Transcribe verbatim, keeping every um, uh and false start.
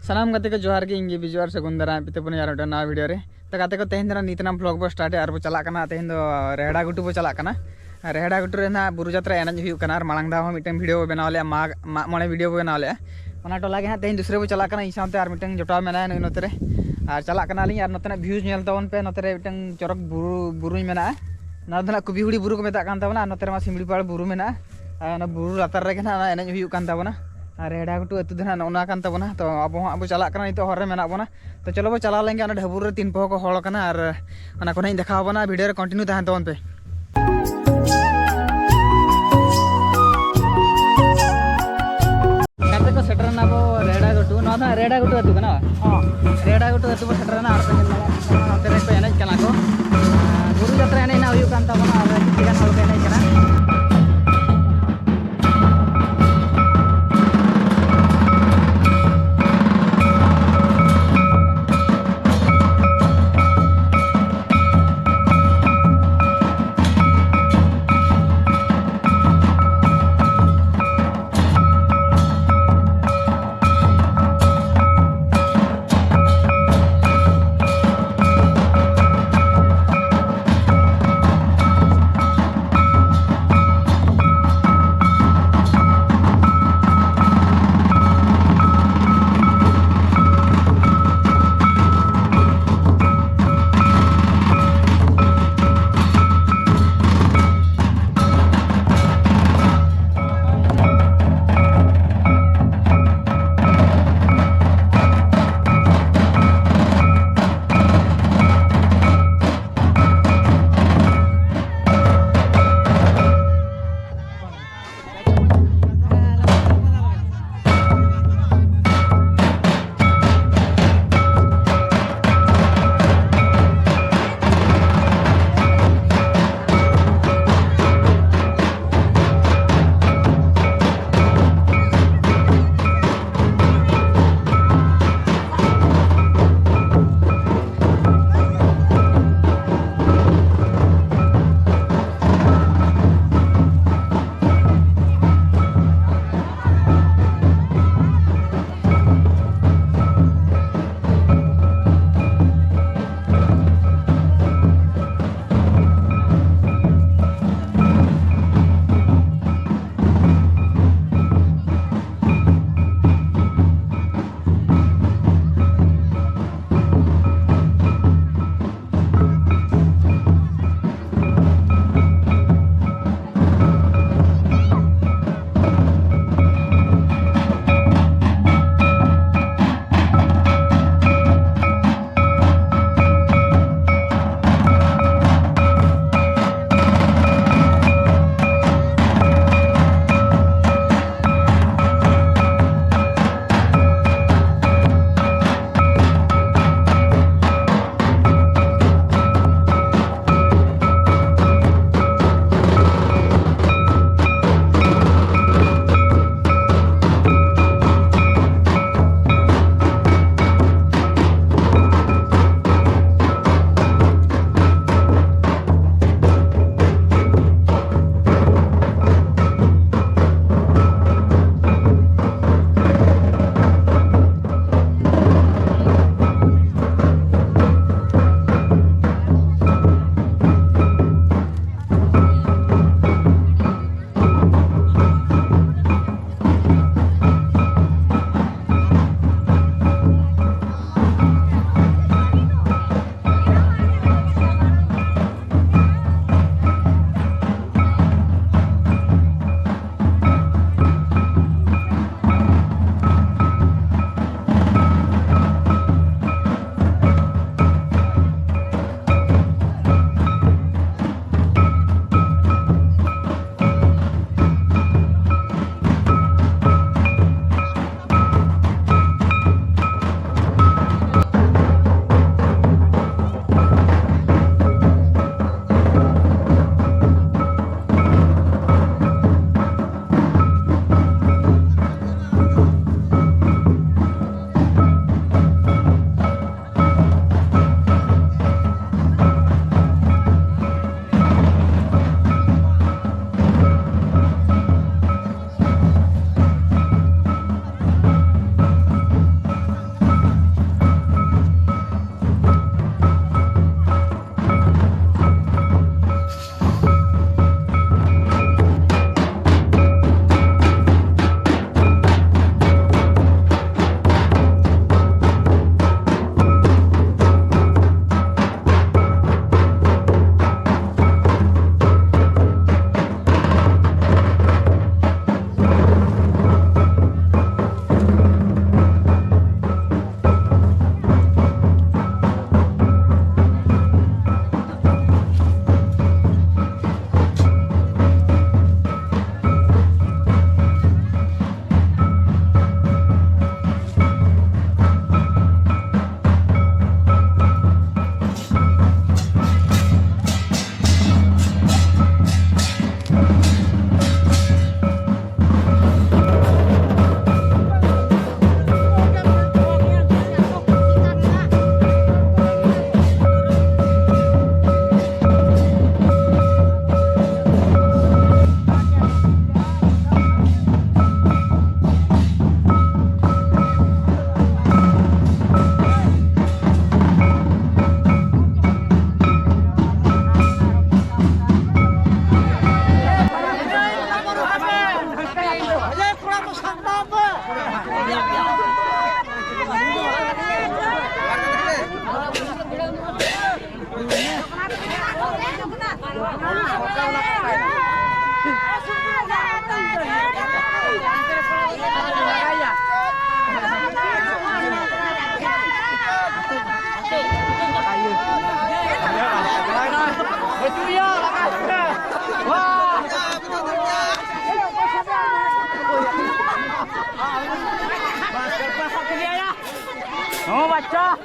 ᱥᱟᱱᱟᱢ ᱜᱟᱛᱮ ᱠᱚ ᱡᱚᱦᱟᱨ ᱜᱮ, ᱤᱧ ᱜᱮ ᱵᱤᱡᱩ ᱟᱨ ᱥᱟᱹᱜᱩᱱ ᱫᱟᱨᱟᱢ ᱯᱮ ᱛᱟᱵᱚᱱᱟ ᱟᱨ ᱢᱤᱫᱴᱟᱝ ᱱᱟᱣᱟ ᱵᱷᱤᱰᱤᱭᱳ ᱨᱮ᱾ ᱛᱚ ᱜᱟᱛᱮ ᱠᱚ, ᱛᱮᱦᱮᱧ ᱫᱚ ᱱᱟᱜ ᱱᱤᱛ ᱱᱟᱜ ᱵᱷᱞᱚᱜ ᱵᱚ ᱥᱴᱟᱨᱴ ᱮᱜᱼᱟ ᱟᱨ ᱵᱚ ᱪᱟᱞᱟᱜ ᱠᱟᱱᱟ᱾ ᱛᱮᱦᱮᱧ ᱫᱚ ᱨᱮᱦᱲᱟ ᱜᱷᱩᱴᱩ ᱵᱚ ᱪᱟᱞᱟᱜ ᱠᱟᱱᱟ᱾ ᱟᱨ ᱨᱮᱦᱲᱟ ᱜᱷᱩᱴᱩ ᱨᱮ ᱱᱟᱜ ᱵᱩᱨᱩ ᱡᱟᱛᱨᱟ ᱮᱱᱮᱡ ᱦᱩᱭᱩᱜ ᱠᱟᱱᱟ ᱟᱨ ᱢᱟᱲᱟᱝ ᱫᱷᱟᱣ ᱦᱚᱸ ᱢᱤᱫᱴᱟᱝ ᱵᱷᱤᱰᱤᱭᱳ ᱵᱚ ᱵᱮᱱᱟᱣ ᱞᱮᱜᱼᱟ, ᱢᱟᱜᱽ ᱢᱟᱜ ᱢᱚᱬᱮ ᱵᱷᱤᱰᱤᱭᱳ ᱵᱚ ᱵᱮᱱᱟᱣ ᱞᱮᱜᱼᱟ᱾ ᱚᱱᱟ ᱴᱚᱞᱟ ᱜᱮ ᱦᱟᱸᱜ ᱛᱮᱦᱮᱧ ᱫᱩᱥᱨᱟᱹ ᱵᱚ ᱪᱟᱞᱟᱜ ᱠᱟᱱᱟ᱾ ᱤᱧ ᱥᱟᱶᱛᱮ ᱟᱨ ᱢᱤᱫᱴᱟᱝ ᱡᱚᱴᱟᱣ ᱢᱮᱱᱟᱭᱟ, ᱱᱩᱭ ᱱᱚᱛᱮ ᱨᱮ᱾ ᱟᱨ ᱪᱟᱞᱟᱜ ᱠᱟᱱᱟᱞᱤᱧ ᱟᱨ ᱱᱚᱛᱮᱱᱟᱜ ᱵᱷᱤᱭᱩᱡᱽ ᱧᱮᱞ ᱛᱟᱵᱚᱱ ᱯᱮ᱾ ᱱᱚᱛᱮ ᱨᱮ ᱢᱤᱫᱴᱟᱝ ᱪᱚᱨᱚᱠ ᱵᱩᱨᱩ, ᱵᱩᱨᱩᱧ ᱢᱮᱱᱟᱜᱼᱟ᱾ ᱱᱚᱣᱟ ᱫᱚ ᱱᱟᱜ ᱠᱩᱵᱤᱦᱩᱲᱤ ᱵᱩᱨᱩ ᱠᱚ ᱢᱮᱛᱟᱜ ᱠᱟᱱ ᱛᱟᱵᱚᱱᱟ᱾ ᱟᱨ ᱱᱚᱛᱮ ᱨᱮᱢᱟ ᱥᱤᱢᱲᱤᱯᱟᱲ ᱵᱩᱨᱩ ᱢᱮᱱᱟᱜᱼᱟ᱾ ᱟᱨ ᱚᱱᱟ ᱵᱩᱨᱩ ᱞᱟᱛᱟᱨ ᱨᱮᱜᱮ ᱱᱟᱜ ᱚᱱᱟ ᱮᱱᱮᱡ ᱦᱩᱭᱩᱜ ᱠᱟᱱ ᱛᱟᱵᱚᱱᱟ᱾ ᱟᱨ ᱨᱮᱦᱲᱟ ᱜᱷᱩᱴᱩ ᱟᱹᱛᱩ ᱫᱚ ᱱᱟᱜ ᱱᱚᱜᱼᱚ ᱱᱚᱣᱟ ᱠᱟᱱ ᱛᱟᱵᱚᱱᱟ᱾ ᱛᱚ ᱟᱵᱚ ᱦᱚᱸ ᱟᱵᱚ ᱪᱟᱞᱟᱜ ᱠᱟᱱᱟ, ᱱᱤᱛᱚᱜ ᱦᱚᱨ ᱨᱮ ᱢᱮᱱᱟᱜ ᱵᱚᱱᱟ᱾ ᱛᱚ ᱪᱚᱞᱚ ᱵᱚ ᱪᱟᱞᱟᱣ ᱞᱮᱱ ᱜᱮ ᱚᱱᱟ ᱰᱷᱟᱹᱵᱩᱨ ᱨᱮ ᱛᱤᱱ ᱯᱚᱦᱚ ᱠᱚ ᱦᱚᱲ ᱠᱟᱱᱟ ᱟᱨ ᱚᱱᱟ ᱠᱚ ᱱᱟᱜ ᱤᱧ ᱫᱮᱠᱷᱟᱣ ᱟᱵᱚᱱᱟ᱾ ᱵᱷᱤᱰᱤᱭᱳ ᱨᱮ ᱠᱚᱱᱴᱤᱱᱤᱭᱩ ᱛᱟᱦᱮᱱ ᱛᱟᱵᱚᱱ ᱯᱮ᱾ ᱜᱟᱛᱮ ᱠᱚ ᱥᱮᱴᱮᱨ ᱮᱱᱟ ᱵᱚ ᱨᱮᱦᱲᱟ ᱜᱷᱩᱴᱩ᱾ ᱱᱚᱣᱟ ᱫᱚ ᱦᱟᱸᱜ ᱨᱮᱦᱲᱟ ᱜᱷᱩᱴᱩ ᱟᱹᱛᱩ ᱠᱟᱱᱟ ᱵᱟᱝ? ᱦᱚᱸ᱾ ᱨᱮᱦᱲᱟ ᱜᱷᱩᱴᱩ ᱟᱹᱛᱩ ᱵᱚ ᱥᱮᱴᱮᱨ ᱮᱱᱟ᱾ ᱟᱨ ᱯᱮ ᱧᱮᱞ ᱫᱟᱲᱮᱭᱟᱜ ᱠᱟᱱᱟ ᱱᱚᱛᱮ ᱨᱮᱠᱚ ᱮᱱᱮᱡ ᱠᱟᱱᱟ ᱠᱚ᱾ ᱟᱨ ᱵᱩᱨᱩ ᱡᱟᱛᱨᱟ ᱮᱱᱮᱡ ᱱᱟᱜ ᱦᱩᱭᱩᱜ ᱠᱟᱱ ᱛᱟᱵᱚᱱᱟ ᱟᱨ ᱠᱤᱪᱷᱩ ᱜᱟᱱ ᱦᱚᱲ ᱠᱚ ᱮᱱᱮᱡ ᱠᱟᱱᱟ᱾ ᱦᱚᱸ ᱵᱟᱪᱪᱟ᱾